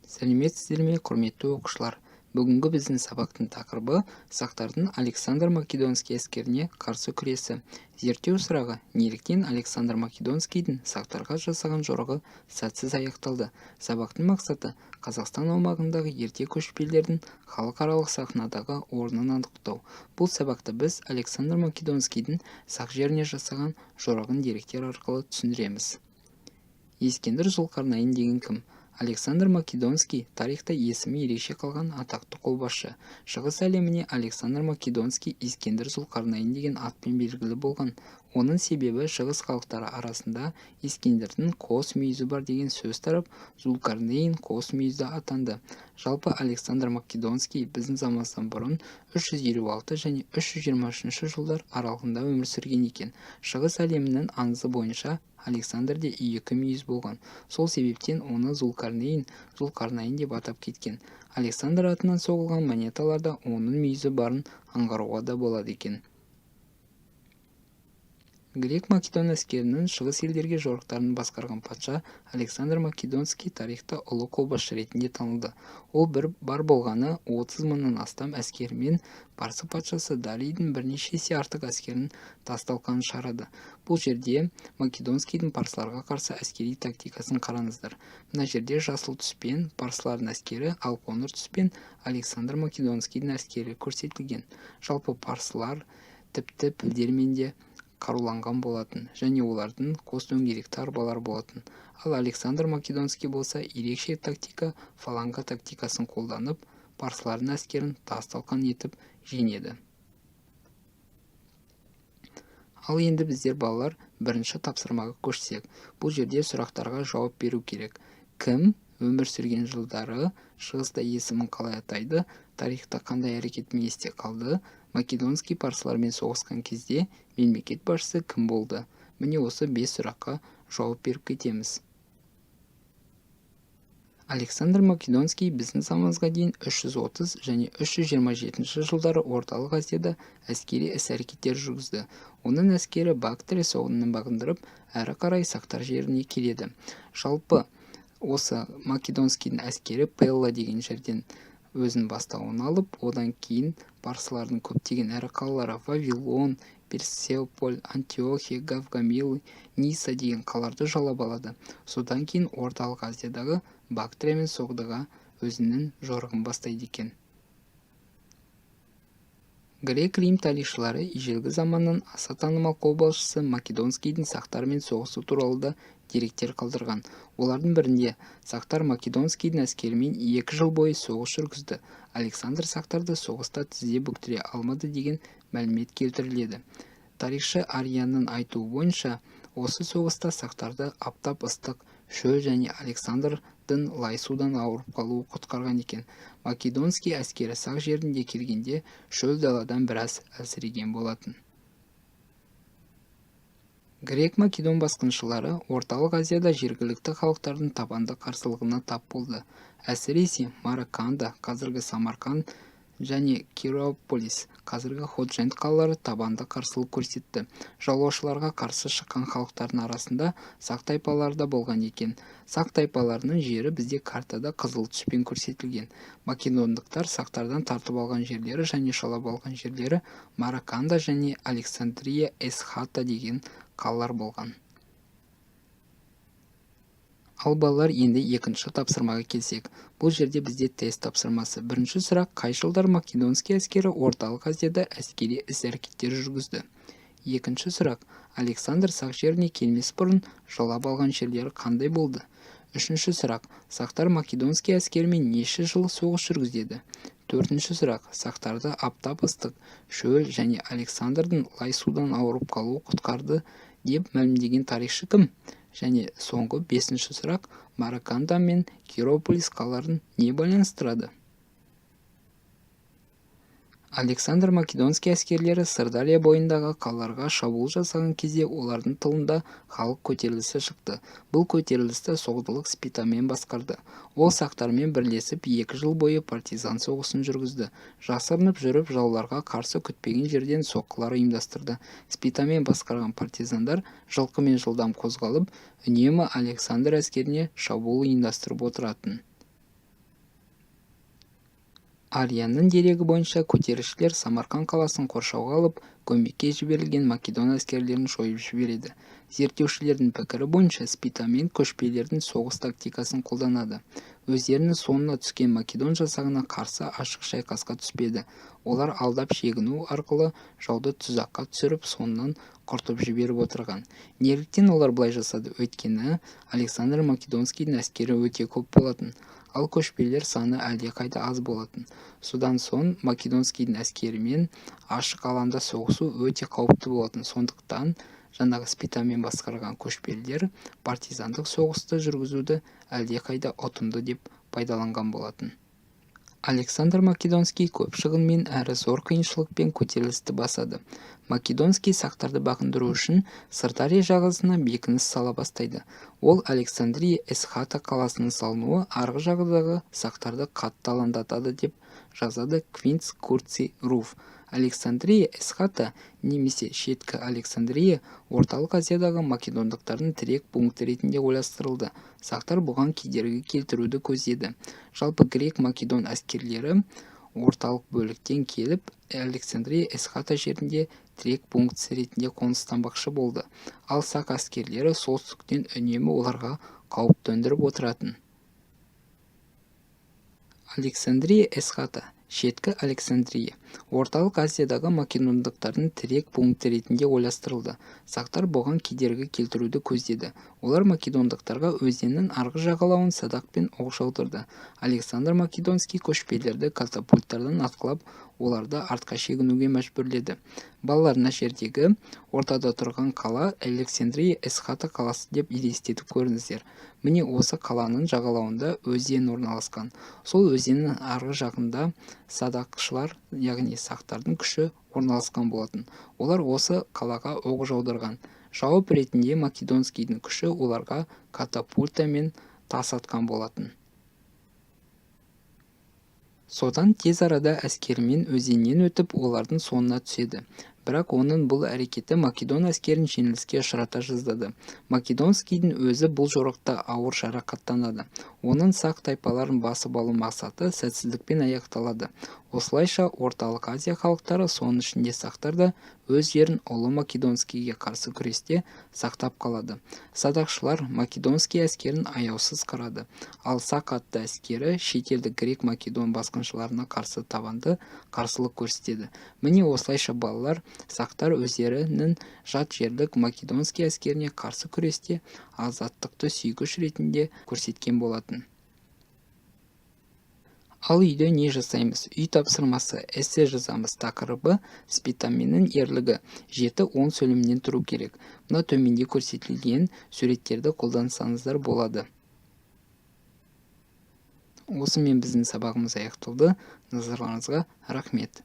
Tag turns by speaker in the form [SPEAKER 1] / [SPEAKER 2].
[SPEAKER 1] Сәлеметсіздер ме, құрметті оқушылар! Бүгінгі біздің сабақтың тақырыбы: сақтардың Александр Македонский әскеріне қарсы күресі. Зерттеу сұрағы: неліктен Александр Македонскийдің сақтарға жасаған жорығы сәтсіз аяқталды? Сабақтың мақсаты: Қазақстан аумағындағы ерте көшпелілердің халықаралық сахнадағы орнын анықтау. Бұл сабақта біз Александр Македонскийдің сақ жеріне жасаған жорығын деректер арқылы түсіндіреміз. Ескендір Зұлқарнайын деген кім? Александр Македонский тарихта есімі ерекше қалған атақты қолбасшы. Шығыс әлеміне Александр Македонский Ескендір Зұлқарнайын деген атпен белгілі болған. Оның себебі, шығыс халықтары арасында Ескендірдің қос мүйізі бар деген сөз тарап, Зұлқарнейн, қос мүйізді атанды. Жалпы, Александр Македонский біздің заманымыздан бұрын 356 және 323 жылдар аралығында өмір сүрген екен. Шығыс әлемінің аңызы бойынша, Александрде екі мүйіз болған. Сол себептен оны Зұлқарнейн, Зұлқарнайын деп атап кеткен. Александр атынан соғылған монеталарда оның мүйізі барын аңғаруға да болады екен. Грек-македон әскерінің шығыс елдерге жорықтарын басқарған патша Александр Македонский тарихта ұлы қолбасшы ретінде танылды. Ол бір бар болғаны 30 мыңнан астам әскерімен парсы патшасы Дарийдің бірнеше есе артық әскерін тас-талқанын шығарады. Бұл жерде Македонскийдің парсыларға қарсы әскери тактикасын қараңыздар. Мына жерде жасыл түспен парсылардың әскері, ал қоңыр түспен Александр Македонскийдің әскері көрсетілген. Жалпы, парсылар тіпті пілдермен де қаруланған болатын және олардың қос дөңгелекті арбалары болатын. Ал Александр Македонский болса, ерекше тактика, фаланга тактикасын қолданып, парсылардың әскерін тас-талқан етіп жеңеді. Ал енді біздер, балалар, бірінші тапсырмаға көшсек. Бұл жерде сұрақтарға жауап беру керек. Кім, өмір сүрген жылдары, шығыста есімін қалай атайды, тарихта қандай әрекетімен есте қалды, Македонский парсылармен соғысқан кезде мемлекет басшысы кім болды? Міне, осы бес сұраққа жауап беріп кетеміз. Александр Македонский біздің заманымызға дейін 330 және 327 жылдары Орталық Азияда әскери іс-әрекеттер жүргізді. Оның әскері Бактрия, Соғдыны бағындырып, әрі қарай сақтар жеріне келеді. Жалпы, осы Македонскийдің әскері Пелла деген жерден өзінің бастауын алып, одан кейін парсылардың көптеген ірі қалалары: Вавилон, Персеполь, Антиохия, Гавгамелы, Ниса деген қалаларды жаулап алады. Содан кейін Орталық Азиядағы Бактрия мен Соғдыға өзінің жорығын бастайды екен. Грек-рим тарихшылары ежелгі заманның аса танымал қолбасшысы Македонскийдің сақтармен соғысы туралы да деректер қалдырған. Олардың бірінде: «Сақтар Македонскийдің әскерімен 2 жыл бойы соғыс жүргізді. Александр сақтарды соғыста тізе бүктіре алмады», – деген мәлімет келтіріледі. Тарихшы Аррианның айтуы бойынша, осы соғыста сақтарды аптап ыстық, шөл және Александрдың лай судан ауырып қалуы құтқарған екен. Македонский әскері сақ жерінде келгенде, шөл даладан біраз әлсіреген болатын. Грек-македон басқыншылары Орталық Азияда жергілікті халықтардың табанды қарсылығына тап болды. Әсіресе Мараканда, қазіргі Самарқан, және Кирополис, қазіргі Ходжент, қалалары табанды қарсылық көрсетті. Жаулаушыларға қарсы шыққан халықтардың арасында сақ тайпалары да болған екен. Сақ тайпаларының жері бізде картада қызыл түспен көрсетілген. Македондықтар сақтардан тартып алған жерлері және жаулап алған жерлері Мараканда және Александрия Эсхата деген қалалар болған. Ал, балалар, енді екінші тапсырмаға келсек. Бұл жерде бізде тест тапсырмасы. Бірінші сұрақ: қай жылдары Македонский әскері Орталық Азияда әскери іс-әрекеттер жүргізді? Екінші сұрақ: Александр сақ жеріне келмес бұрын жаулап алған жерлері қандай болды? Үшінші сұрақ: сақтар Македонский әскерімен неше жыл соғыс жүргізеді? Төртінші сұрақ: сақтарды аптап ыстық, шөл және Александрдың лай судан ауырып қалуы құтқарды деп мәлімдеген тарихшы кім? Және соңғы, бесінші сұрақ: Мараканда мен Кирополис қалаларын не байланыстырады? Александр Македонский әскерлері Сырдария бойындағы қалаларға шабуыл жасаған кезде олардың тылында халық көтерілісі шықты. Бұл көтерілісті соғдылық Спитамен басқарды. Ол сақтармен бірлесіп, 2 жыл бойы партизан соғысын жүргізді. Жасырынып жүріп, жауларға қарсы күтпеген жерден соққылар ұйымдастырды. Спитамен басқарған партизандар жылқымен жылдам қозғалып, үнемі Александр әскеріне шабуыл ұйымдастырып отыратын. Аррианның дерегі бойынша, көтерілісшілер Самарқан қаласын қоршауға алып, көмекке жіберілген македон әскерлерін жойып жібереді. Зерттеушілердің пікірі бойынша, Спитамен көшпелілердің соғыс тактикасын қолданады. Өздерінің соңына түскен македон жасағына қарсы ашық шайқасқа түспеді. Олар алдап шегіну арқылы жауды тұзаққа түсіріп, соңынан құртып жіберіп отырған. Неліктен олар бұлай жасады? Өйткені Александр Македонскийдің әскері өте көп болатын, ал көшпелілер саны әлдеқайда аз болатын. Содан соң Македонскийдің әскерімен ашық алаңда соғысу өте қауіпті болатын. Сондықтан жаңағы Спитамен басқарған көшпелілер партизандық соғысты жүргізуді әлдеқайда ұтымды деп пайдаланған болатын. Александр Македонский көп шығынмен әрі зор қиыншылықпен көтерілісті басады. Македонский сақтарды бағындыру үшін Сырдария жағасына бекініс сала бастайды. Ол Александрия Эсхата қаласының салынуы арғы жағадағы сақтарды қатты алаңдатады, деп жазады Квинт Курций Руф. Александрия Эсхата немесе Шеткі Александрия Орталық Азиядағы македондықтардың тірек пункті ретінде ойластырылды. Сақтар бұған кедергі келтіруді көздеді. Жалпы, грек-македон әскерлері орталық бөліктен келіп, Александрия Эсхата жерінде тірек пунктісі ретінде қоныстанбақшы болды. Ал сақ әскерлері солтүстіктен үнемі оларға қауіп төндіріп отыратын. Александрия Эсхата, Шеткі Александрия Орталық Азиядағы македондықтардың тірек пункті ретінде ойластырылды. Сақтар бұған кедергі келтіруді көздеді. Олар македондықтарға өзеннің арғы жағалауын садақ пен оқ жаудырды. Александр Македонский көшпелілерді катапульттардан атқылап, оларды артқа шегінуге мәжбүрледі. Балалар, мына жердегі ортада тұрған қала Александрия Эсхата қаласы деп елестетіп көріңіздер. Міне, осы қаланың жағалауында өзен орналасқан. Сол өзеннің арғы жағында садақшылар, яғни сақтардың күші орналасқан болатын. Олар осы қалаға оқ жаудырған. Жауап ретінде Македонскийдің күші оларға катапультамен тас атқан болатын. Содан тез арада әскерімен өзеннен өтіп, олардың соңына түседі. Бірақ оның бұл әрекеті македон әскерін жеңіліске ұшырата жаздады. Македонскийдің өзі бұл жорықта ауыр жарақаттанады. Оның сақ тайпаларын басып алу мақсаты сәтсіздікпен аяқталады. Осылайша, Орталық Азия халықтары, соның ішінде сақтар да, өз жерін ұлы Македонскийге қарсы күресте сақтап қалады. Садақшылар Македонский әскерін аяусыз қырады, ал сақ атты әскері шетелдік грек-македон басқыншыларына қарсы табанды қарсылық көрсетеді. Міне, осылайша, балалар, сақтар өздерінің жат жерлік Македонский әскеріне қарсы күресте азаттықты сүйгіш ретінде көрсеткен болатын. Ал үйде не жасаймыз? Үй тапсырмасы: эссе жазамыз. Тақырыбы: Спитаменнің ерлігі. 7-10 сөйлемнен тұру керек. Мына төменде көрсетілген суреттерді қолдансаңыздар болады. Осымен біздің сабағымыз аяқталды. Назарларыңызға рахмет.